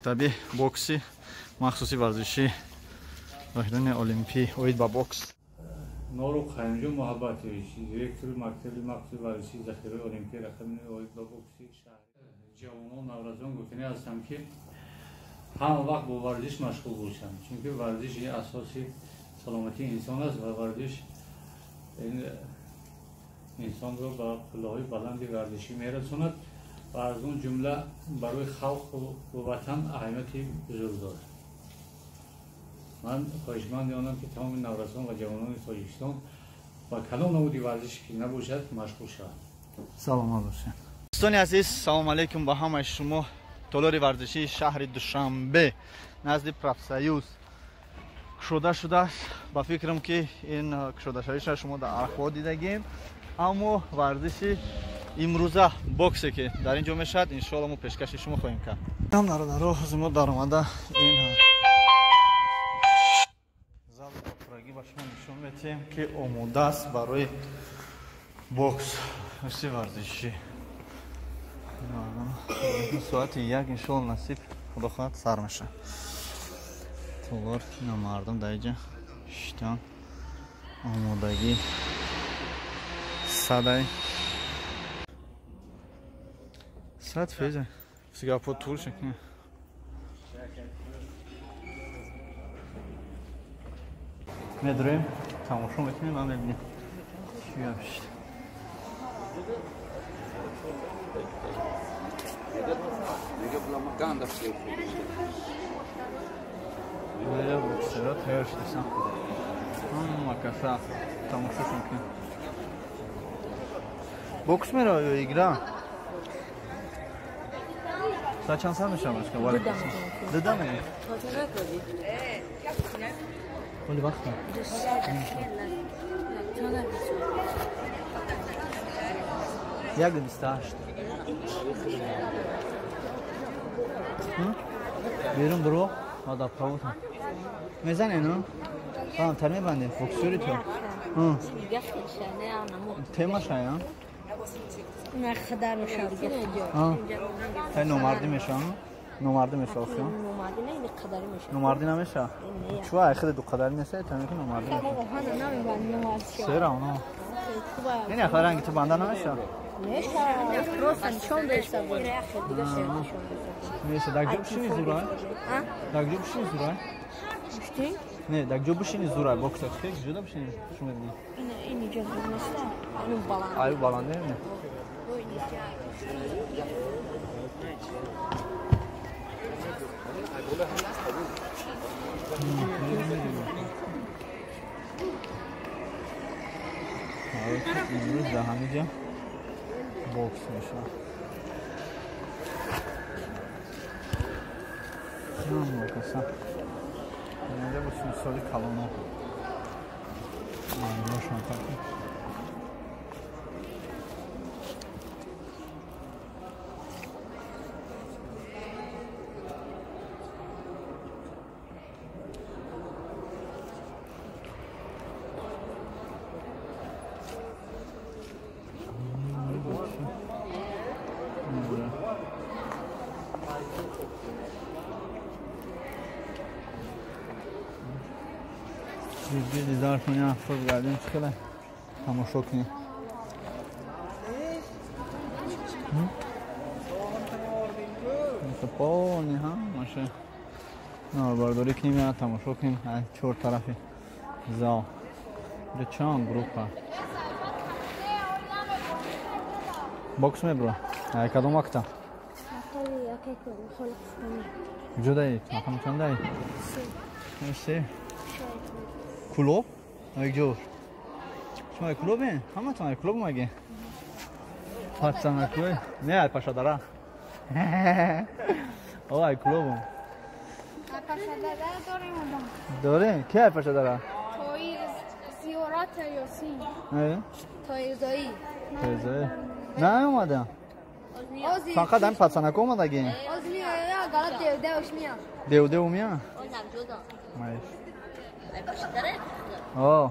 Таби бокси махсуси варзиши воҳидони олимпӣ оид ба бокс. Нору Қаюмҷон Муҳаббатович, директори мактаби махсуси варзиши захираи олимпӣ рақами оид ба бокси шаҳри. Ҷавонон, наврасон гуфтанӣ ҳастам, ки ҳама вақт бо варзиш машғул бошанд, чунки варзиш асоси саломатии инсон аст ва варзиш инсонро ба қуллаҳои баланди варзишӣ мерасонад ва аз он ҷумла барои халқу ватан аҳамияти бузург дорад. Ман хоҳишманди онам, ки тамоми наврасон ва ҷавонони Тоҷикистон ба кадом намуди варзиш ки набошад, машғул шаванд. Саломат бошед. Дӯстони азиз, салому алайкум ба ҳамаи шумо. Толори варзишии шаҳри Душанбе назди Профсоюз кушода шудааст. Ба фикрам, ки ин кушодашавиша шумо дар архво дидагем, аммо варзиши имрӯза боксе, ки дар ин ҷо мешавад, иншоалло мо пешкаши шумо хоҳем кард. Нарадаро мо даромада ин зал пуррагӣ ба шумо нишон метиҳем, ки омода аст барои бокс си варзишӣ. Соати 1 иншоалло насиб худо хоҳад сар мешавад. Толор ина мардум дар инҷа шиштан, омодагӣ садай сад феза сигапо тур шакни. Медроем, тамошо мекунем ва мебинем чӣ гап шид. Боксера тайёр шудасан, ҳама каса тамошошон кунем. Бокс мерава ё игра? Саат чанд сар мешавад? Дуда ме? Оли вақта? 1:28. Берун биро, дар проводам. Мезане, ну? Тар мебанде, боксёри ту. Темаша, я? Тай номардӣ мешавам? Номардӣ мешава, хиё? Номардӣ намеша? Чува, хеле дуқадарӣ неста, та меки номардӣ меша. Сера, оно. Ин яха ранги ту банда намеша? Меша, дар ҷо бишини зурай? Дар ҷо бишини зурай? Не, дар ҷо бишини зурай, бокса чӣ ҷода бишини? Шумо мебинед. Аю баланде не? Имрӯз дар ҳамин ҷо бокс мешавад. Каса инҷа бо симсоли калоно мардумошон кард. Дидор кунем, афрод гардем, чӣ хеле тамошо кунем. Полни ҳамаша наворбардорӣ кунем, я тамошо кунем аз чор тарафи зал. Инҷа чанд группа бокс мебура? Кадом вақта? Куҷо даи? Рақами чанд даи? Се. Кулоб? Ҷо. Шумо кулобе? Ҳаматон ай кулоб омаге? Пацана кулоб? Не, ай Пашадара. О, ай кулобом. Ай Пашадара дорем одам. Дорем? Ки ай Пашадара? Тоир зиёрат Ёсин. Тоирзоӣ. Тоирзоӣ. Не омада. Фақат ҳам пацанако омадаги? Оз миёя, гала девдевш мия. Девдев мия? Майш. О.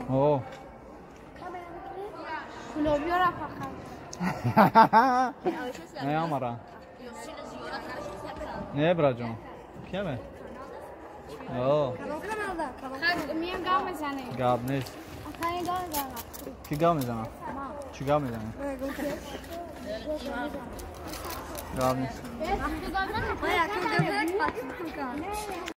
О. Кулобиёра фақат. Не амара. Не браҷон. Киаме? О. Гап нест. Ки гап мезанад? Чӣ гап мезанад? Гап нест.